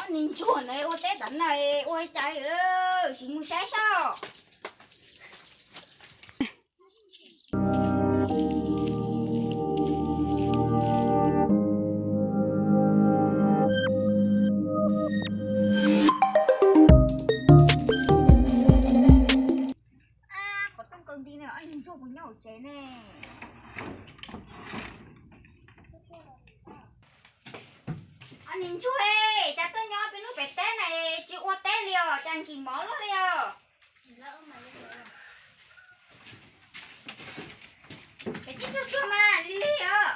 Niag ntsuag na ua teb tom no ua cas, sim mus saib saib. Qhov rooj kaw nti ne, niag ntsuag puas nyob hauv tsev ne? Niag ntsuag, cas tuaj nyob peb lub pem teb na, tsis ua teb li os, cas nkim mov luaj li os? Pem tsis tsuag tsuag mas li li os.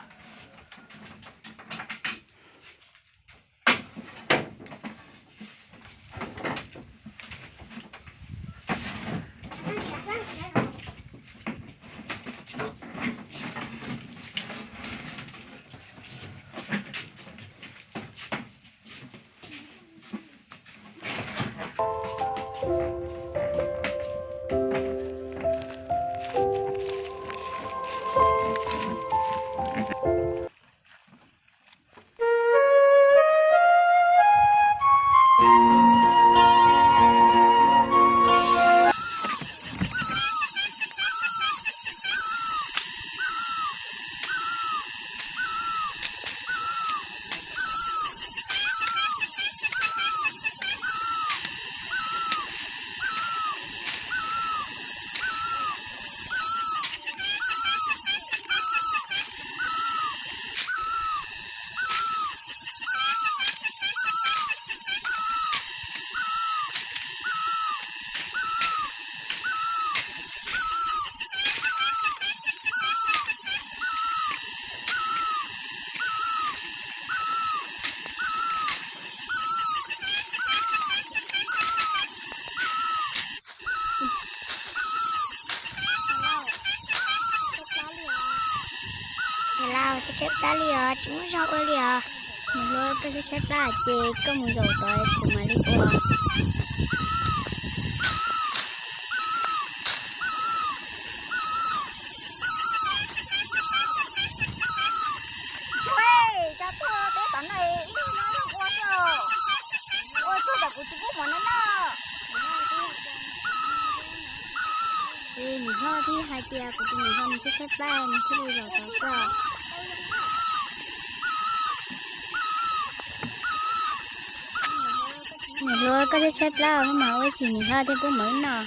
Niam laus, tshaib tshaib plab li os, tsis muaj zog ua li os. Niam hluas, koj tshaib tshaib plab ces koj mus zaum tod kuv mam li ua. Ua teb tom no ib leeg nyob ua xwb, ua tsuag tam kuv tsis pub mov no noj. Niam hlob thiaj hais tias kuv tus niam hlob nws tshaib tshaib plab nws thiaj li zaum tod koj. Niam hluas, koj tshaib tshaib plab maj mam ua tsis niam hlob thiaj pub mov noj.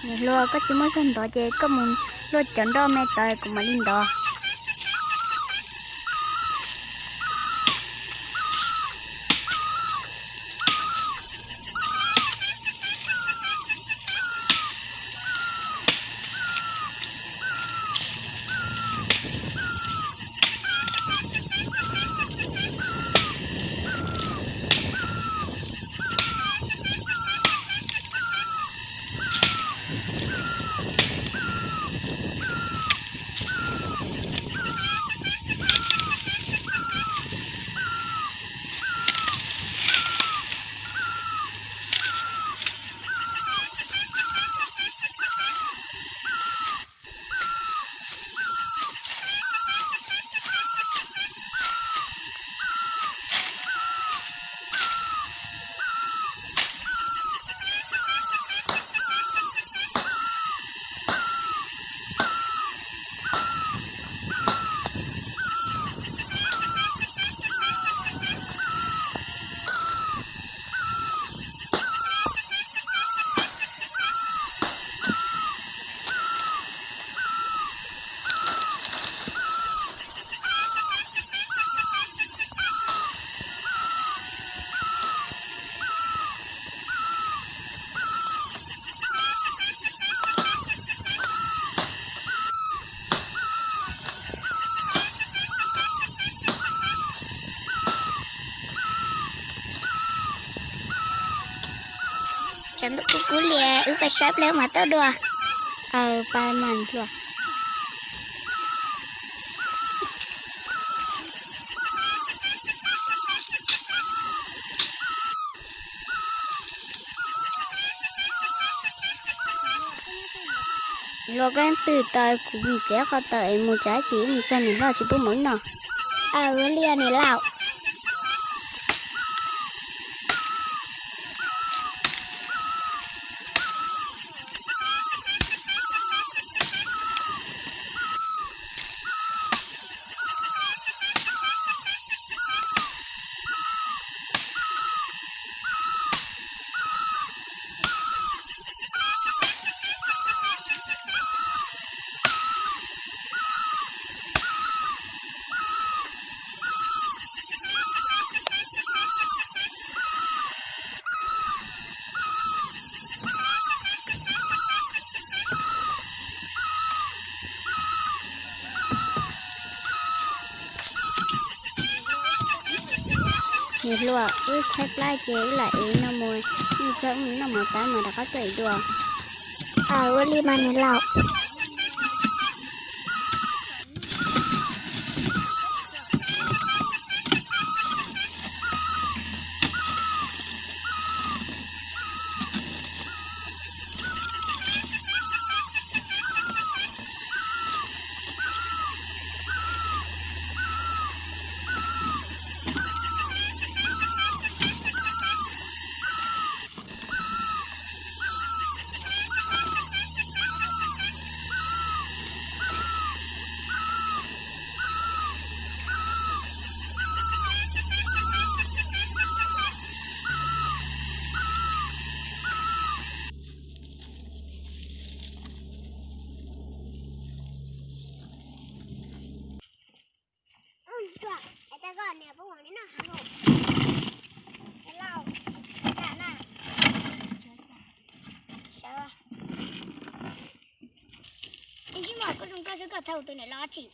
Niam hluas, koj tsis muaj zog ntov ces koj mus luaj cov nroj me tod kuv mam li ntov. Cov ntuj kub kub li, wb pais saib pliag wb mam tau dua. Aws, pais mas hluas. Hluas, koj twm tau, kuv mus txiav qhov tawm es mus tsav ces mus txog niam hlob tsis pub mus no. Aws, ua li niam laus. Niam hluas, wb tshaib plab ces wb lam ev no mus, wb txhob mus noj mov tas mas rov qab tuaj ev dua. Aws, ua li mas niam laus. Ib ntsis mas koj zoo nkauj xwb koj txhob hu tus niam laus tsi.